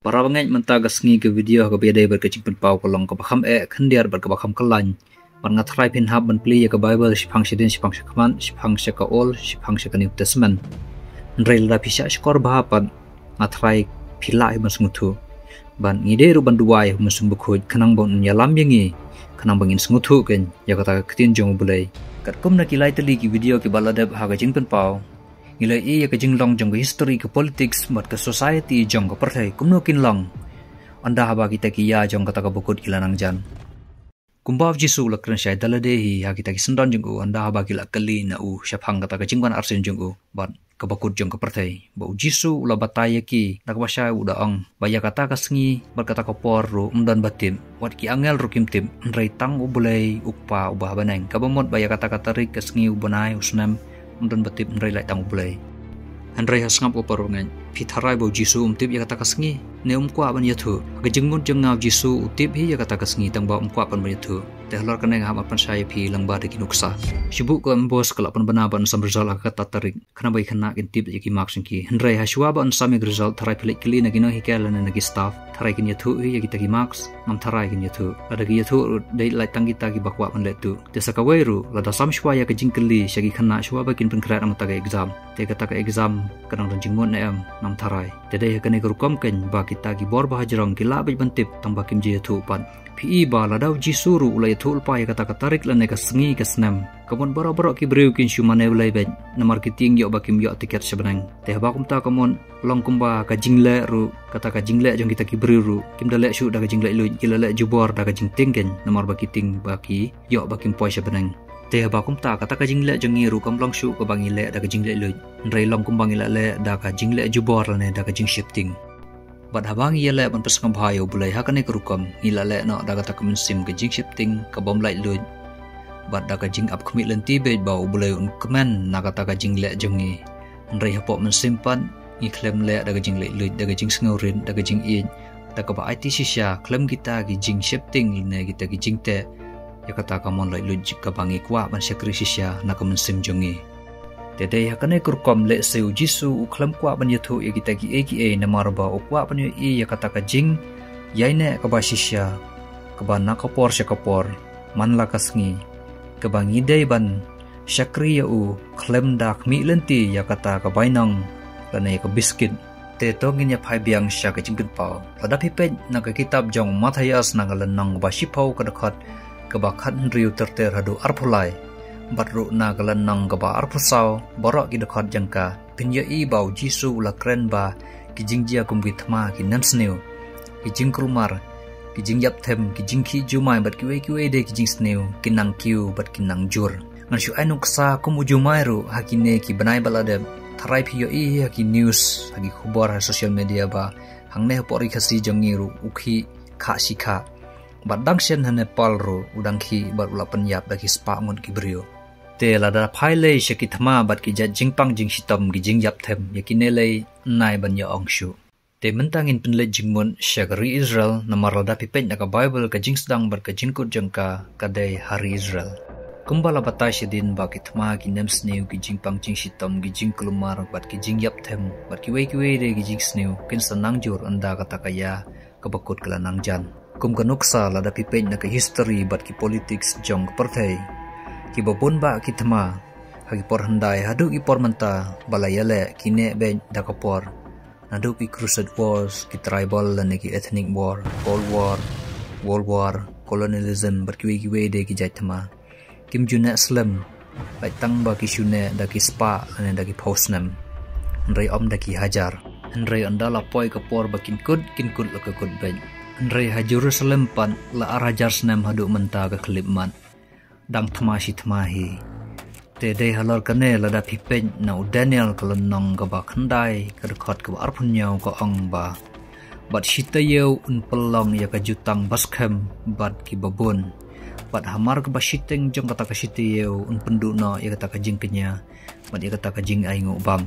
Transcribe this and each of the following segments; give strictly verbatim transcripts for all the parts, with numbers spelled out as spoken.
Para bangeit, mynta ka sngi ka video ha kaba ïadei bad ka jingpynpaw ka long kaba kham eh khyndiat bad kaba kham khlaiñ. Bad nga tharai phin hap ban plie ïa ka Baibl shiphang shadien, shiphang shakhmat, shiphang sha ka old, shiphang sha ka New Testament. Hynrei lada phi shah shkor bha pat, nga tharai phi lah hi ban sngewthuh. Bad ngi dei ruh ban duwai ha u Mynsiem Bakhuid khnang ba un ïalam ïa ngi, khnang ba ngin sngewthuh kein ïa kata ka ktien jong U Blei. Katkum na ki lai tylli ki video kiba la dep ha ka jingpynpaw, ngi la ïohi ïa ka jinglong jong ka history, ka politics bad ka society jong ka pyrthei kumno kin long ynda haba kita ki ïa jong kata kaba kut ki la nang jan. Kumba U Jisu u la kren shai da lade hi ha kita ki syndon jong u, ynda haba ki la kylli na u shaphang kata ka jingwan arsien jong u bad kaba kut jong ka pyrthei. Ba U Jisu u la batai ïa ki da kaba shai, u da ong ba ïa kata ka sngi bad kata ka por ruh ym don ba tip, wat ki angel ruh kim tip, hynrei tang U Blei U Kpa uba ha bneng. Kaba mut ba ïa kata ka tarik, ka sngi, u bnai, u snem, ym don ba tip, hynrei lait tang U Blei. Hynrei ha sngap, ko para bangeit, phi tharai ba U Jisu um tip ïa kata ka sngi ne um kwah ban ïathuh? Ka jingmut jong nga, U Jisu u tip hi ïa kata ka sngi, tang ba um kwah ban ïathuh. Te halor kane nga hap ban pynshai ïa phi lyngba da ki nuksa. Shu buh ka M-POS ka la pynbna ban sam result ha kata tarik, khnang ba ki khynnah kin tip ïa ki marks jong ki. Hynrei ha shuwa ba yn sam ïa ki result, tharai phi leit kylli na ki nonghikai lane na ki staff, tharai kin ïathuh hi ïa kita ki marks? Ngam tharai kin ïathuh. Lada ki ïathuh ruh, dei lait tang kita kiba kwah ban leh tuh. Te sa kawei ruh, lada sam shuwa ïa ka jingkylli sha ki khynnah shuwa ba kin pynkhreh na kata ka exam, te kata ka exam ka dang don jingmut ne em? Ngam tharai. Te dei ha kane ka rukom kein ba kita ki bor ba hajrong ki lah beit ban tip, tang ba kim ju ïathuh pat. Phi i ba lada U Jisu ruh u la ïathuh lypa ïa kata ka tarik lane ka sngi, ka snem, ka mut baroh baroh ki briew kin shu mane U Blei beit, namar ki tieng ïoh ba kim ïoh tiket sha bneng. Te haba kumta, ka mut long kumba ka jingleh ruh, kata ka jingleh jong kita ki briew ruh, kim da leh shuh da ka jinglaitluid, ki la leh jubor da ka jingtieng kein, namar ba ki tieng ba ki ïoh ba kim poi sha bneng. Te haba kumta, kata ka jingleh jong ngi ruh kam long shuh kaba ngi leh da ka jinglaitluid, hynrei long kumba ngi la leh da ka jingleh jubor lane da ka jingsheptieng. Bad haba ngi ïaleh ban pynsngewbha ïa U Blei ha kane ka rukom, ngi la leh noh da kata ka mynsiem ka jingsheptieng, ka bym laitluid, bad da ka jingap khmih lynti beit ba U Blei un kmen na kata ka jingleh jong ngi. Hynrei hapoh mynsiem pat, ngi khlem leh da ka jinglaitluid, da ka jingsngewrit, da ka jingïeit, da kaba aiti shisha, khlem kita ki jingsheptieng lane kita ki jingteh ïa kata ka mon laitluid kaba ngi kwah ban shakri shisha na ka mynsiem jong ngi. Te dei ha kane ka rukom lehse U Jisu u khlem kwah ban ïathuh ïa kita kiei kiei, namar ba u kwah ban ïohi ïa kata ka jingïaineh kaba shisha, kaba na ka por sha ka por, man la ka sngi, kaba ngi dei ban shakri ïa u khlem da khmih lynti ïa kata ka bainong lane ïa ka biskit. Te to ngin ïa phai biang sha ka jingpynpaw. Lada phi peit na ka kitab jong u Mathaios, na ka lynnong kaba shiphew, ka dkhot kaba khathynriew ter ter haduh arphew lai, bad ruh na ka lynnong kaba arphew saw, baroh ki dkhot jong ka, phin ïohi ba U Jisu u la kren ba ki jingjia kum ki thma ki nemsniew, ki jingkulmar, ki jingïap them, ki jingkhih jumai bad kiwei kiwei de ki jingsniew, kin nang kiew bad kin nang jur. Ngan shu ai nuksa kum u jumai ruh ha kine ki bnai ba la dep. Tharai phi ïohi ha ki news, ha ki khubor, ha social media ba hangne hapoh Ri Khasi jong ngi ruh u khih khah shi khah. Bad dang shen ha Nepal ruh u dang khih bad u la pynïap da ki spah ngut ki briew. Te lada phai lei sha ki thma bad ki jait jingpang jingshitom, ki jingïap them, ïa kine lei nai ban ïa ong shuh. Te mynta ngin pynleit jingmut sha ka ri Israel, namar lada phi peit na ka Baibl, ka jingsdang bad ka jingkut jong ka, ka dei ha ri Israel. Kumba la batai shadien ba ki thma ki nemsniew, ki jingpang jingshitom, ki jingkulmar bad ki jingïap them bad kiwei kiwei de ki jingsniew, kin sa nang jur ynda kata ka ïa kaba kut ka la nang jan. Kum ka nuksa, lada phi peit na ka history bad ki politics jong ka pyrthei, kiba bun bah ki thma ha ki por hyndai haduh ki por mynta ba la ïaleh, ki neh beit da ka por. Naduh ki Crusade Wars, ki tribal lane ki ethnic war, Cold War, World War, colonialism bad kiwei kiwei de ki jait thma, kim ju neh slem, lait tang ba ki shu neh da ki spah lane da ki phew snem, hynrei ym da ki hajar. Hynrei ynda la poi ka por ba kin kut, kin kut la ka kut beit. Hynrei ha Jerusalem pat la ar hajar snem haduh mynta ka khyllipmat, dang thma shi thma hi. Te dei halor kane lada phi peit na u Daniel ka lynnong kaba khyndai, ka dkhot kaba arphew hynñiew, ka ong ba, bad shi taïew un pynlong ïa ka jutang baskhem bad kiba bun, bad hamar kaba shiteng jong kata ka shi taïew un pynduh noh ïa kata ka jingkñia bad ïa kata ka jingainguh bam.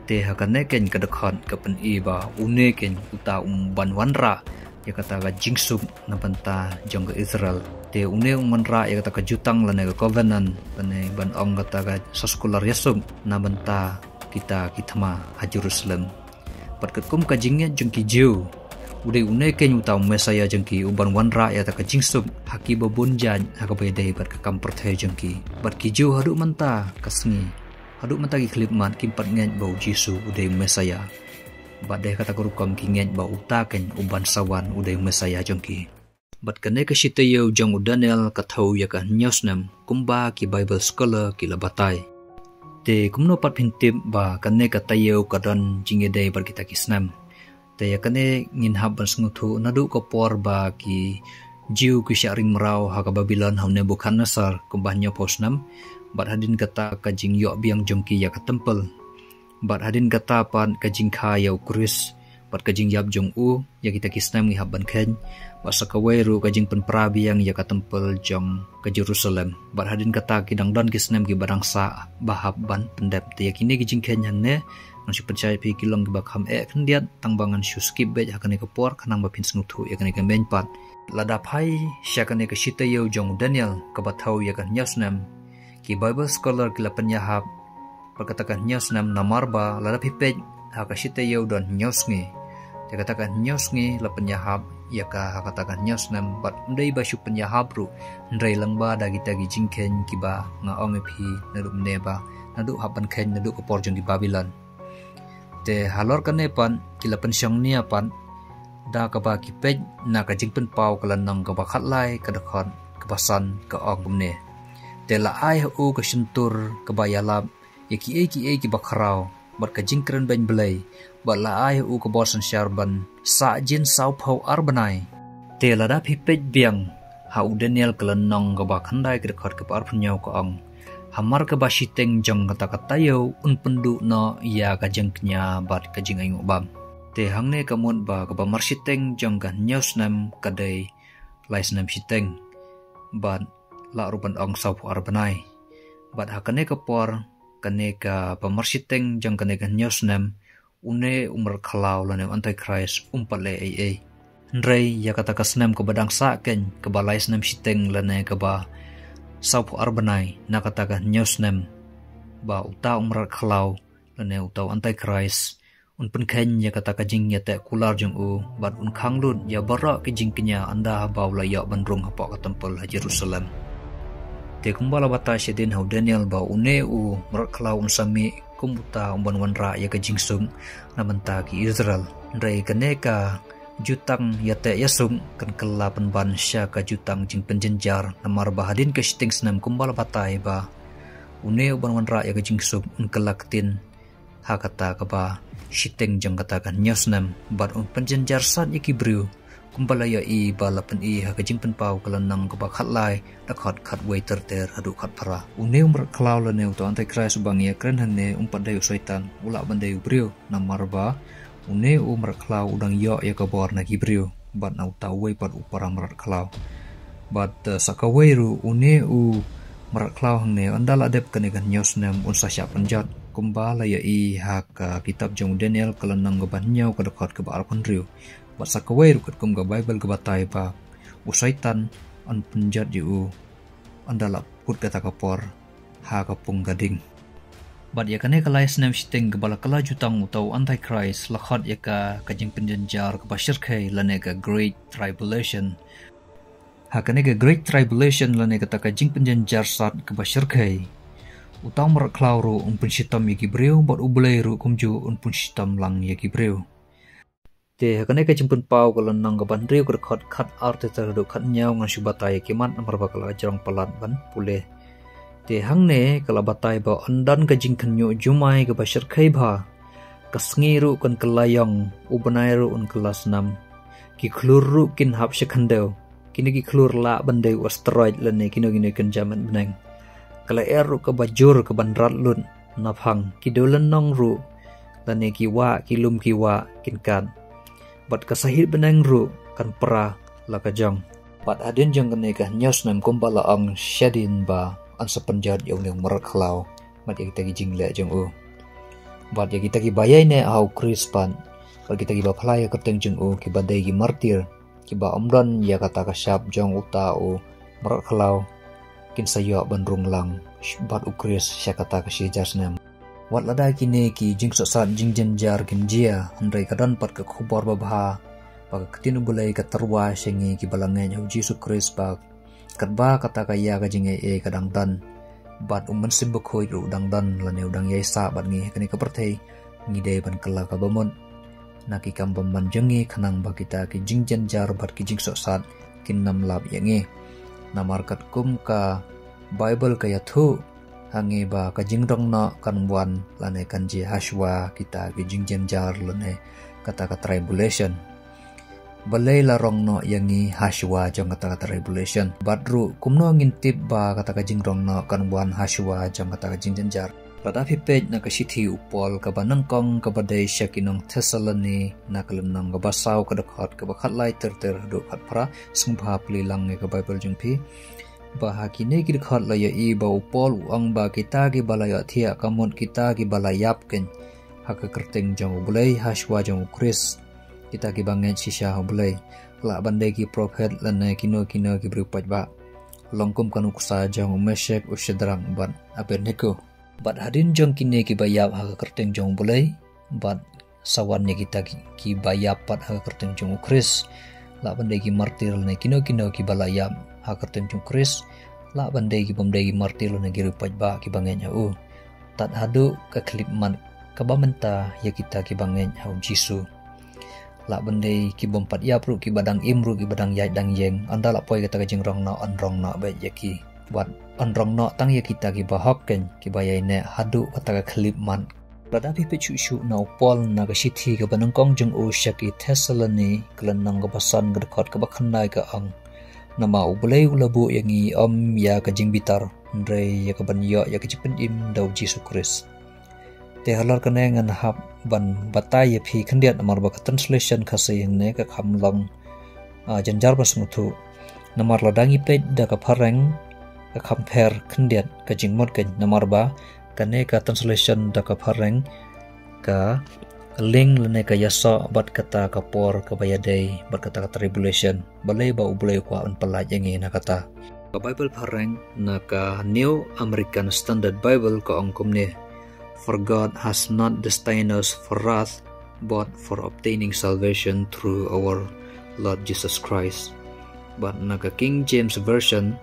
Te ha kane kein ka dkhot ka pyni ba une kein uta um ban wanrah ïa kata ka jingsuk na bynta jong ka Israel. Te une um wanrah ïa kata ka jutang lane ka covenant, lane ban ong kata ka soskular ïasuk na bynta kita ki thma ha Jerusalem. Bad katkum ka jingngeit jong ki Jiw, U dei une keiñ uta u Messaïah jong ki, uban wanrah ïa kata ka jingsuk ha kiba bun jait, ha kaba ïadei bad ka kam pyrthei jong ki. Bad ki Jiw haduh mynta ka sngi, haduh mynta ki khyllipmat kim pat ngeit ba u Jisu u dei u Messaïah. Bad dei kata ka rukom ki ngeit ba uta keiñ uban sa wan u dei u Messaïah jong ki. Bad kane ka shi taïew jong u Daniel ka thew ïa ka hynñiew snem, kumba ki Bible scholar ki la batai. Te kumno pat phin tip ba kane ka taïew ka don jingïadei bad kita ki snem? Te ïa kane ngin hap ban sngewthuh naduh ka por ba ki Jiw ki shah ring mraw ha ka Babilon ha u Nebukhadnessar kumba hynñiewphew snem, bad hadien kata ka jingïoh biang jong ki ïa ka templ. Bad hadien kata pat ka jingkha ïa u Khrist, bad ka jingïap jong u, ïa kita ki snem ngi hap ban kheiñ. Bad sa kawei ruh ka jingpynpra biang ïa ka templ jong ka Jerusalem. Bad hadien kata ki dang don ki snem kiba dang sah ba hap ban pyndep. Te ïa kine ki jingkheiñ hangne ngan shu pynshai phi ki long kiba kham eh khyndiat, tang ba ngan shu skip beit ha kane ka por khnang ba phin sngewthuh ïa kane ka main part. Lada phai sha kane ka shi taïew jong u Daniel kaba thew ïa ka hynñiew snem, ki Bible scholar ki la pynïahap ba kata ka hynñiew snem, namar ba lada phi peit ha ka shi taïew don hynñiew sngi. Te kata ka hynñiew sngi la pynïahap ïa ka ha kata ka hynñiew snem, bad ym dei ba shu pynïahap ruh, hynrei lyngba da kita ki jingkheiñ kiba nga ong ïa phi naduh mynne ba naduh hap ban kheiñ naduh ka por jong ki Babilon. Te halor kane pat ki la pynshong nia pat da kaba ki peit na ka Jingpynpaw ka lynnong kaba khatlai, ka dkhot kaba san, ka ong kumne: Te la ai ha u ka shyntur kaba ïalap ïa kiei kiei kiba khraw, bad ka jingkren beiñ Blei, bad la ai ha u ka bor synshar ban sah jin sawphew ar bnai. Te lada phi peit biang ha u Daniel ka lynnong kaba khyndai, ka dkhot kaba arphew hynñiew, ka ong: Hamar kaba shiteng jong kata ka taïew un pynduh noh ïa ka jingkñia bad ka jingainguh bam. Te hangne ka mut ba kaba marshiteng jong ka hynñiew snem ka dei lai snem shiteng, bad lah ruh ban ong sawphew ar bnai. Bad ha kane ka por, kane kaba marshiteng jong kane ka hynñiew snem, une u mrad khlaw lane u Antichrist um pat leh ei ei. Hynrei ïa kata ka snem kaba dang sah keiñ, kaba lai snem shiteng lane kaba sawphew ar bnai na kata ka hynñiew snem, ba uta u mrad khlaw lane uta u Antichrist un pynkheiñ ïa kata ka jingïateh kular jong u, bad un khang lut ïa baroh ki jingkñia ynda ba u la ïoh ban rung hapoh ka templ ha Jerusalem. Te kumba la batai shadien ha u Daniel ba une u mrad khlaw un sa mih kum uta uban wanrah ïa ka jingsuk na bynta ki Israel. Hynrei kane ka jutang ïateh ïasuk kan kylla pynban sha ka jutang jingpynjynjar, namar ba hadien ka shiteng snem kumba la batai ba une uban wanrah ïa ka jingsuk un kylla ktien ha kata kaba shiteng jong kata ka hynñiew snem, bad un pynjynjar sat ïa ki briew, kumba la ïohi ba la pyni ha ka Jingpynpaw ka lynnong kaba khatlai, dkhot khatwei ter ter haduh khatphra. Une u mrad khlaw lane uta u Antichrist uba ngi ïakren hangne um pat dei u Soitan, u lah ban dei u briew, namar ba une u mrad khlaw u dang ïoh ïa ka bor na ki briew, bad na uta uwei pat u para mrad khlaw. Bad, eh, sa kawei ruh, une u mrad khlaw hangne, ynda la dep kane ka hynñiew snem un sa shah pynjot, kumba la ïohi ha ka kitab jong u Daniel ka lynnong kaba hynñiew, ka dkhot kaba arphew hynriew. Bad sa kawei ruh katkum ka Baibl ka batai ba u Soitan un pynjot ïa u ynda la kut kata ka por ha ka pung ka ding. Bad ïa kane ka lai snem shiteng kaba la kylla jutang uta u Antichrist, la khot ïa ka ka jingpynjynjar kaba shyrkhei lane ka Great Tribulation. Ha kane ka Great Tribulation lane kata ka jingpynjynjar sat kaba shyrkhei, uta u mrad khlaw ruh un pynshitom ïa ki briew, bad U Blei ruh kumjuh un pynshitom lang ïa ki briew. Te ha kane ka Jingpynpaw ka lynnong kaba hynriew, ka dkhot khatar ter ter haduh khathynñiew, ngan shu batai ïa ki mat namar ba ka la jrong palat ban pule. Te hangne ka la batai ba yn don ka jingkhynñiuh jumai kaba shyrkhei bha. Ka sngi ruh kan kylla ïong, u bnai ruh un kylla snam. Ki khlur ruh kin hap sha khyndew. Kine ki khlur lah ban dei u asteroid lane kino kino ki kynja met bneng. Ka lyer ruh kaba jur kaban rat lut na phang. Ki dewlynnong ruh lane ki wah, ki lum ki wah kin kat. Bad ka sahit bneng ruh kan pra la ka jong. Bad hadien jong kane ka hynñiew snem, kumba la ong shadien, ba yn sa pynjot ïa une u mrad khlaw bad ïa kita ki jingleh jong u. Bad ïa kita kiba ïaineh ha u Khrist pat, bad kita kiba phla ïa ka kyrteng jong u, kiba dei ki martir, kiba ym don ïa kata ka shap jong uta u mrad khlaw, kin sa ïoh ban rung lang bad u Khrist sha kata ka shi hajar snem. Wat lada kine ki jingsohsat jingjynjar kin jia, hynrei ka don pat ka khubor babha Ba ka ktien U Blei ka tyrwa sha ngi kiba la ngeit ha u Jisu Khrist ba katba kata ka ïa ka jingaiei ka dang don, bad u Mynsiem Bakhuid ruh u dang don lane u dang ïai sah bad ngi ha kane ka pyrthei, ngi dei ban kylla ka bamut na ki kam bymman jong ngi khnang ba kita ki jingjynjar bad ki jingsohsat kin ym lap ïa ngi. Namar katkum ka Baibl ka ïathuh ha ngi ba ka jingrong noh kan wan lane kan jia hashwa kita ki jingjynjar lane kata ka tribulation. Balei la rong noh ïa ngi hashwa jong kata ka tribulation? Bad ruh kumno ngin tip ba kata ka jingrong noh kan wan hashwa jong kata ka jingjynjar? Lada phi peit na ka shithi u Paul kaba nyngkong kaba dei sha ki nong Thessaloni, na ka lynnong kaba saw, ka dkhot kaba khatlai ter ter haduh khatphra, sngewbha plie lang ïa ka Baibl jong phi. Ba ha kine ki dkhot la ïohi ba u Paul u ong ba kita kiba la ïohthiah ka mut kita kiba la ïap keiñ ha ka kyrteng jong U Blei hashwa jong u Khrist, kita kiba ngeit shisha ha U Blei, lah ban dei ki prophet lane kino kino ki briew paidbah, long kum ka nuksa jong u Meshek, u Shadrak bad Abednego. Bad hadien jong kine kiba ïap ha ka kyrteng jong U Blei, bad sa wan ïa kita ki, kiba ïap pat ha ka kyrteng jong u Khrist, lah ban dei ki martir lane kino kino kiba la ïap ha ka kyrteng jong u Khrist, lah ban dei ki bym dei ki martir lane ki briew paidbah kiba ngeit ha u. Tad haduh ka khyllipmat kaba mynta ïa kita kiba ngeit ha u Jisu. Lah ban dei ki bym pat ïap ruh, kiba dang im ruh, kiba dang ïaid dang ïeng, ynda la poi kata ka jingrong noh, yn rong noh beit ïa ki. Bad yn rong noh tang ïa kita kiba hok keiñ, kiba ïaineh haduh kata ka khyllipmat. Lada phi peit shuh shuh na u Paul na ka shithi kaba nyngkong jong u sha ki Thessaloni, ka lynnong kaba san, ka dkhot kaba khyndai, ka ong: Namar U Blei u la buh ïa ngi ym ïa ka jingbitar, hynrei ïa ka ban ïoh ïa ka jingpynim da u Jisu Khrist. Te halor kane ngan hap ban batai ïa phi khyndiat namar ba ka translation Khasi hangne ka kham long, ah, jynjar ban sngewthuh. Namar lada ngi peit da ka phareng ka kham pher khyndiat ka jingmut keiñ, namar ba kane ka translation da ka phareng ka link lane ka ïasoh bad kata ka por kaba ïadei bad kata ka tribulation. Balei ba U Blei u kwah ban pyllait ïa ngi na kata? Ka Baibl phareng na ka New American Standard Bible ka ong kumne: For God has not destined us for wrath, but for obtaining salvation through our Lord Jesus Christ. Bad na ka King James Version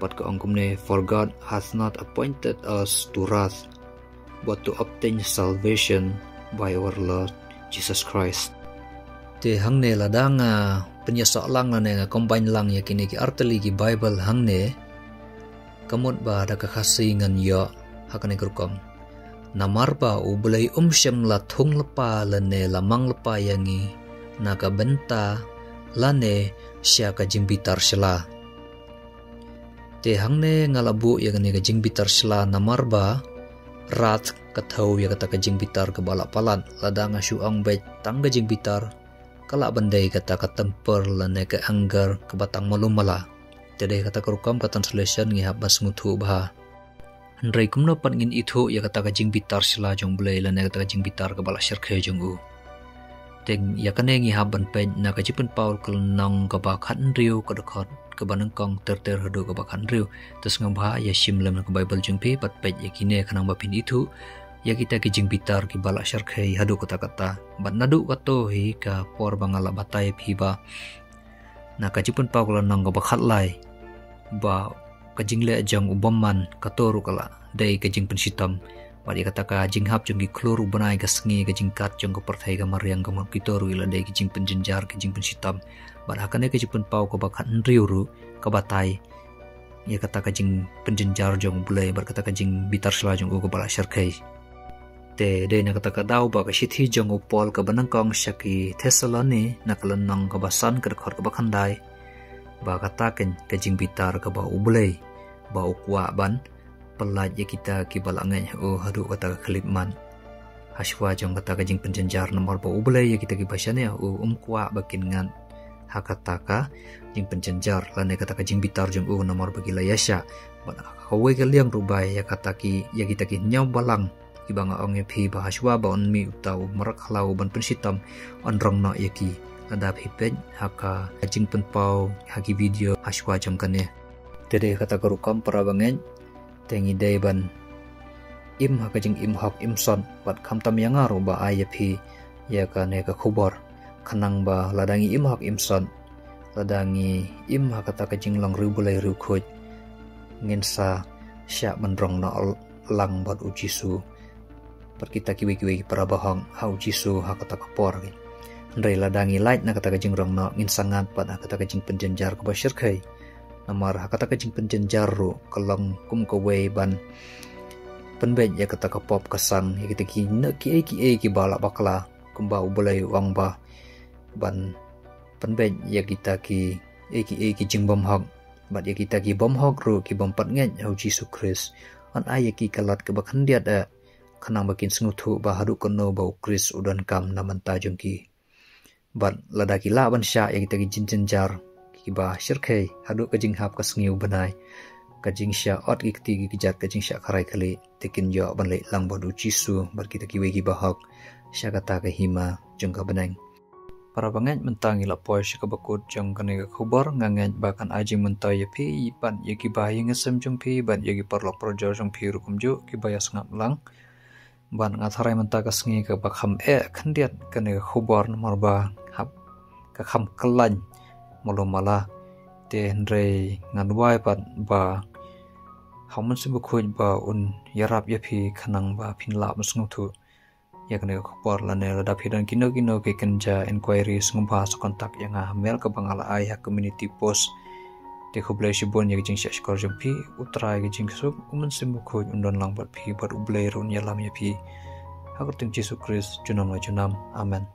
pat ka ong kumne: For God hath not appointed us to wrath, but to obtain salvation by our Lord Jesus Christ. Te hangne lada nga pynïasoh lang lane nga combine lang ïa kine ki artylli ki Baibl hangne, ka mut ba da ka Khasi ngan ïoh ha kane ka rukom: Namar ba U Blei um shym la thung lypa lane la mang lypa ïa ngi na ka bynta lane sha ka jingbitar shla. Te hangne nga la buh ïa kane ka jingbitar shla namar ba wrath ka thew ïa kata ka jingbitar kaba la palat. Lada nga shu ong beit tang ka jingbitar, ka lah ban dei kata ka temper lane ka anger kaba tang malu mala. Te dei kata ka rukom ka translation ngi hap ban sngewthuh bha. Hynrei kumno pat ngin ithuh ïa kata ka jingbitar shla jong U Blei lane kata ka jingbitar kaba la shyrkhei jong u? Te ïa kane ngi hap ban peit na ka Jingpynpaw ka lynnong kaba khathynriew, ka dkhot kaba nyngkong ter ter haduh kaba khathynriew. Te sngewbha ïa shim lem na ka Baibl jong phi bad peit ïa kine khnang ba phin ithuh ïa kita ki jingbitar kiba la shyrkhei haduh katta katta. Bad naduh kato hi ka por ba nga la batai ïa phi ba na ka Jingpynpaw ka lynnong kaba khatlai ba ka jingleh jong u bymman kato ruh ka la dei ka jingpynshitom. Bad ïa kata ka jinghap jong ki khlur u bnai, ka sngi, ka jingkat jong ka pyrthei, ka mariang, ka mut, kito ruh ki la dei ki jingpynjynjar, ki jingpynshitom. Bad ha kane ka Jingpynpaw kaba khathynriew ruh ka batai ïa kata ka jingpynjynjar jong U Blei bad kata ka jingbitar shla jong u kaba la shyrkhei. Te dei na kata ka daw ba ka shithi jong u Paul kaba nyngkong sha ki Thessaloni, na ka lynnong kaba san, ka dkhot kaba khyndai, ba kata keiñ ka jingbitar kaba U Blei ba u kwah ban pyllait ïa kita kiba la ngeit ha u haduh kata ka khyllipmat, hashwa jong kata ka jingpynjynjar. Namar ba U Blei ïa kita kiba shaniah ha u um kwah ba kin ngat ha kata ka jingpynjynjar lane kata ka jingbitar jong u namar ba ki la ïaishah. Bad ha kawei ka liang ruh ba ïa kata ki, ïa kita ki hynñiew balang kiba nga ong ïa phi ba hashwa ba un mih uta u mrad khlaw ban pynshitom, yn rong noh ïa ki. Lada phi peit ha ka Jingpynpaw ha ki video hashwa jong kane. Te dei kata ka rukom, para bangeit, te ngi dei ban im ha ka jingim hok im sot, bad khamtam ïa nga ruh ba ai ïa phi ïa kane ka khubor. Khnang ba lada ngi im hok im sot, lada ngi im ha kata ka jinglong riewblei riewkhuid, ngin sa shah ban rong noh lang bad U Jisu bad kita kiwei kiwei ki para bahok ha U Jisu ha kata ka por. Hynrei lada ngi lait na kata ka jingrong noh, ngin sa ngat pat ha kata ka jingpynjynjar kaba shyrkhei. Namar ha kata ka jingpynjynjar ruh ka long kum kawei ban pynbeit ïa kata ka pop ka sang, ïa kita ki ne kiei kiei kiba la bakla, kumba U Blei u ong ba ban pynbeit ïa kita kiei kiei ki jingbymhok, bad ïa kita ki bymhok ruh ki bym pat ngeit ha U Jisu Khrist, yn ai ïa ki ka lad kaba khyndiat eh, khnang ba kin sngewthuh ba haduh kano ba U Khrist u donkam na bynta jong ki. Bad lada ki lah ban shah ïa kita ki jingjynjar kiba shyrkhei haduh ka jinghap ka sngi u bnai, ka jingshah ot ki kti ki kjat, ka jingshah kharai khlieh, te kin ïoh ban leit lang bad U Jisu bad kita kiwei ki bahok sha kata ka hima jong ka bneng. Para bangeit, mynta ngi la poi sha kaba kut jong kane ka khubor. Nga ngeit ba kan ai jingmyntoi ïa phi bad ïa kiba ïing ki sem jong phi bad ïa ki paralok parajor jong phi ruh kumjuh kiba ïa sngap lang. Bad nga tharai mynta ka sngi kaba kham eh khyndiat kane ka khubor, namar ba hap ka kham khlaiñ malu mala. Te hynrei nga duwai pat ba ha U Mynsiem Bakhuid ba un ïarap ïa phi khnang ba phin lah ban sngewthuh ïa kane ka khubor, lane lada phi don kino kino ki kynja inquiry, sngewbha sa contact ïa nga ha mail kaba nga la ai ha community post. Te khublei shibun ïa ka jingshah shkor jong phi. U Trai ka jingsuk, U Mynsiem Bakhuid un don lang bad phi bad U Blei ruh un ïalam ïa phi. Ha ka kyrteng Jisu Khrist, junom la junom. Amen.